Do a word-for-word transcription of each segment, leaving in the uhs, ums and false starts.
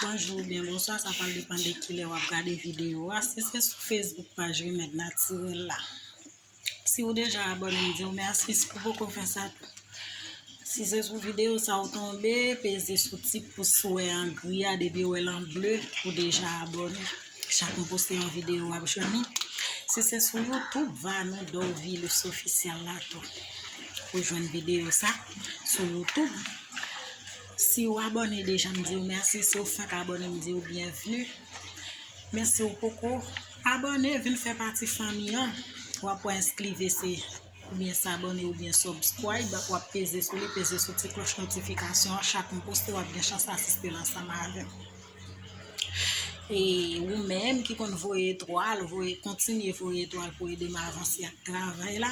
Bonjou oubyen bonswa, sa pral depann de kilè w ap gade videyo a. Si se sou Facebook paj Remèd Natirèl la, si w deja abòne, m di w mèsi. Si w poko fè sa tou, si se sou videyo sa w tonbe, peze sou ti pous ou wè an gri a, depi w wè l an ble, ou deja abòne. Chak m poste yon videyo, w ap jwenn li. Si se sou YouTube, Vanou Dorvilus Official la tou, ou jwenn videyo sa sou YouTube. Si w abòne deja, m di w mèsi. Si w fenk abòne, m di w byenvni. Men si w poko abòne, vin fè pati fanmi an. W ap wè enskrivese oubyen s'abonner oubyen subscribe, w ap peze sou li, peze sou ti klòch notifikasyon an. Chak m poste, w ap gen chans asiste l ansanm avè m. E ou menm ki konn voye etwal, voye, kontinye voye etwal pou ede m avanse ak travay la.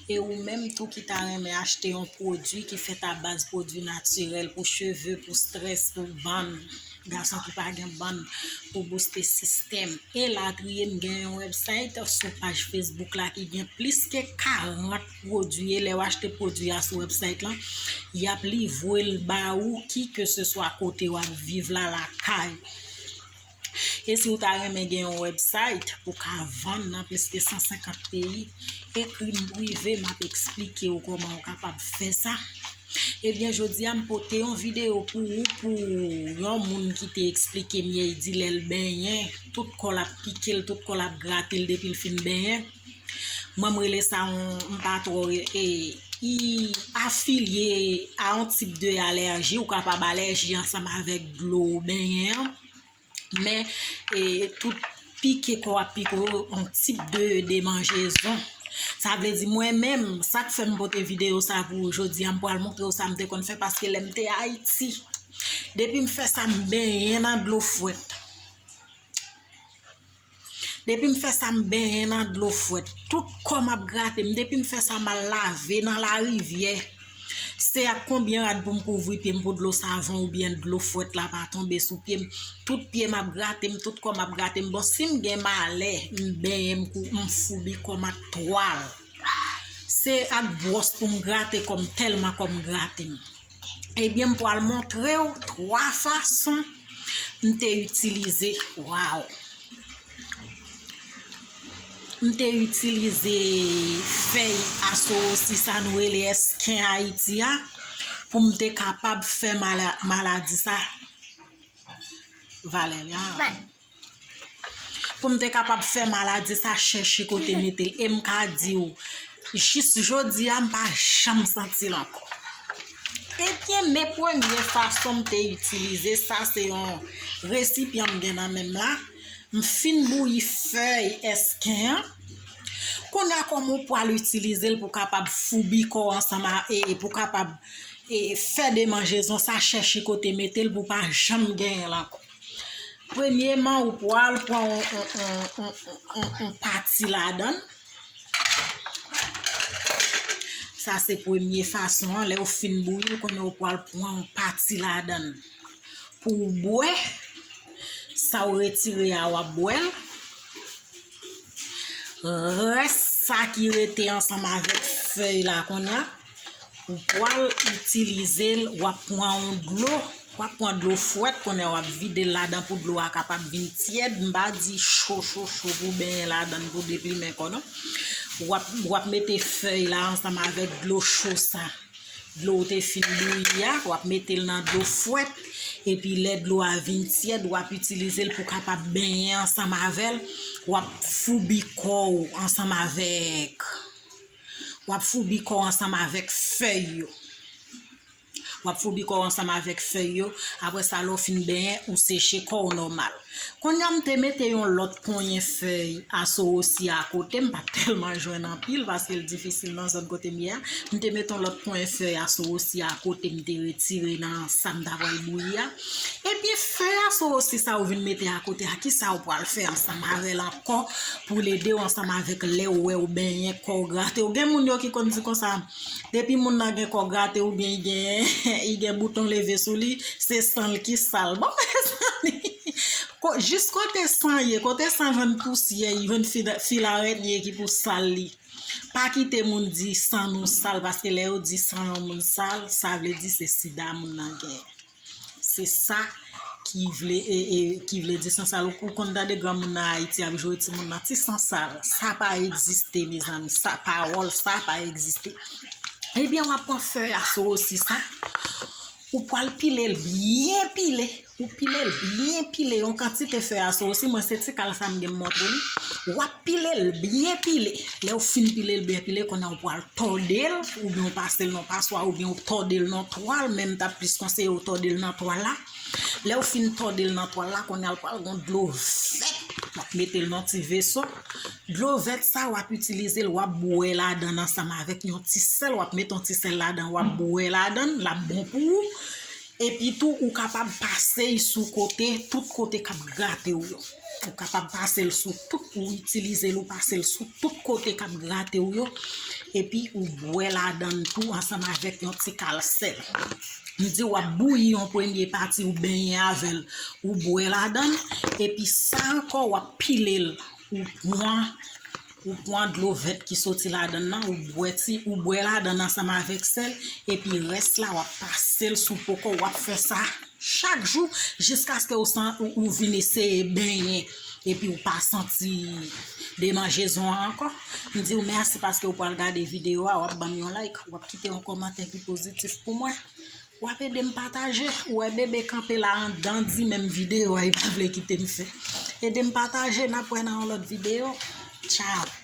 E ou menm tou ki ta renmen achte yon pwodui ki fèt a baz pwodui natirèl pou cheve, pou strès, pou bann, gason ki pa gen bann, pou booste sistèm, elatriye. M gen yon website sou paj Facebook la ki gen plis ke karant pwodui. E lè w achte pwodui a sou website lan, y ap livre l ba ou ki ke se swa kote w ap viv la, lakay ou. E si w ta renmen gen yon website pou ka vann nan plis ke san senkant peyi, ekri m prive, m ap eksplike w kòman w kapab fè sa. Ebyen, jodi a, m pote yon videyo pou ou, pou yon moun ki te eksplike m yè, li di lè l benyen, tout kò l ap pike l, tout kò l ap grate l depi l fin benyen. Mwen, m rele sa yon, m pa twò re-, e, li afilye a yon tip de alèji, ou kapab alèji ansanm avèk dlo w benyen an. Men, e, tout pike kò ap pike w, yon tip de demanjezon. Sa vle di, mwen menm, sa k fè m pote videyo sa pou ou jodi a, m pral montre w sa m te konn fè, paske lè m te Ayiti, depi m fè sa, m benyen nan dlo fwèt. Depi m fè sa, m benyen nan dlo fwèt. Tout kò m ap grate m. Depi m fè sa, m al lave nan larivyè. Se ak konbyen rad pou m kouvri pye m pou dlo savon oubyen dlo fwèt la pa tonbe sou pye m. Tout pye m ap grate m, tout kò m ap grate m. Bon, si m gen malè, m benyen m kou, m foubi kò m ak twal. Se ak bwòs pou m grate kò m, tèlman kò m grate m. Ebyen, m pral montre w twa fason m te itilize. Waw! M te itilize fèy asowosi sa nou rele èsken Ayiti a, pou m te kapab fè mala-, maladi sa. Valè la. Pou m te kapab fè maladi sa chèche kote mete l. E m ka di w, jis jodi a, m pa janm santi l ankò. Ebyen, men premye fason m te itilize, sa se yon resipyan m gen nan men m la. M fin bouyi fèy èsken an. Kounye a, kòman w pral itilize l pou kapab foubi kò w ansanm a, e pou kapab, e, fè demanjezon sa, chèche kote mete l pou w pa janm genyen l ankò. Premyeman, ou pral pran yon, yon, yon, yon, yon, yon pati ladan l. Sa se premye fason an. Lè w fin bouyi l, kounye a ou pral pran yon pati ladan l pou w bwè. Sa w retire a, w ap bwè l. Rès sa ki rete ansanm avèk fèy la kounye a, ou pral itilize l, w ap pran yon dlo, w ap pran dlo fwèt, kounye a w ap vide l ladan pou dlo a kapab vin tyèd. M pa di cho, cho, cho pou benyen ladan l pou deplimen kò, non. W ap, w ap mete fèy la ansanm avèk dlo cho sa. Dlo w te fin bouyi a, w ap mete l nan dlo fwèt, epi lè dlo a vin tyèd, w ap itilize l pou kapab benyen ansanm avè l, w ap foubi kò w ansanm avèk, w ap foubi kò w ansanm avèk fèy yo. W ap foubi kò w ansanm avèk fèy yo. Apre sa, lè w fin benyen, ou seche kò w nòmal. Kounye a, m te mete yon lòt ponyen fèy asowosi akote. M pa t tèlman jwenn anpil paske l difisil nan zòn kote m ye a. M te mete yon lòt ponyen fèy asowosi akote, m te retire nan sa m ta pral bouyi a. Ebyen, fèy asowosi sa ou vin mete akote a, kisa ou pral fè ansanm avè l ankò pou l ede w ansanm avèk lè w wè w benyen kò w grate w? Gen moun yo ki konn di konsa, depi moun nan gen kò grate oubyen li gen, li gen bouton leve sou li, se san l ki sal. Bon, mezanmi, ko-, jis kote san ye, kote san jwenn pousyè, li jwenn fil, fil arètnye ki pou sal li. Pa kite moun di san nou sal, paske lè yo di san yon moun sal, sa vle di se sida moun nan gen. Se sa k-, ki vle e, e, ki vle di sansal. Ou konn tande granmoun nan Ayiti ap joure timoun nan ti sansal. Sa pa egziste, mezanmi. Sa, pawòl sa pa egziste. Ebyen, w ap pran fèy a sosis sa. Ou pral pile l byen pile. Ou pile l byen pile, yon kantite fèy a sosis. Mwen, se ti kal sa m gen m montre li. W ap pile l byen pile. Lè w fin pile l byen pile, kounye a w pral tòde l, oubyen w pase l nan paswa, oubyen w tòde l nan twal, men m t ap plis konseye w tòde l nan twal la. Lè w fin tòde l nan twal la, kounye a l pral gon dlo vèt. W ap mete l nan ti veso. Dlo vèt sa, w ap itilize l, w ap bwè ladan l ansanm avèk yon ti sèl, w ap mete yon ti sèl ladan, w ap bwè ladan l, l ap bon pou ou. Epi tou, ou kapab pase l sou kote, tout kote k ap grate w yo. Ou kapab pase l sou tout, ou itilize l, ou pase l sou tout kote k ap grate w yo. Epi ou bwè ladan l tou ansanm avèk yon ti kal sèl. M di w ap bouyi yon premye pati, ou benyen avè l, ou bwè ladan l. Epi sa ankò, w ap pile l, ou pran ou pran dlo vèt ki soti ladan l nan, ou bwè ti, ou bwè ladan l ansanm avèk sèl, epi rès la w ap pase l sou po kò w, w ap fè sa chak jou jiskaske ou san, ou, ou vin eseye benyen, epi ou pa santi demanjezon an ankò. M di w mèsi paske w pral gade videyo a, w ap ban m yon like, w ap kite yon kòmantè ki pozitif pou mwen. W ap ede m pataje. Ou wè bebe kanpe la anndan di menm videyo a, li pa vle kite m fè. Ede m pataje, n ap wè nan yon lòt videyo. Tchao.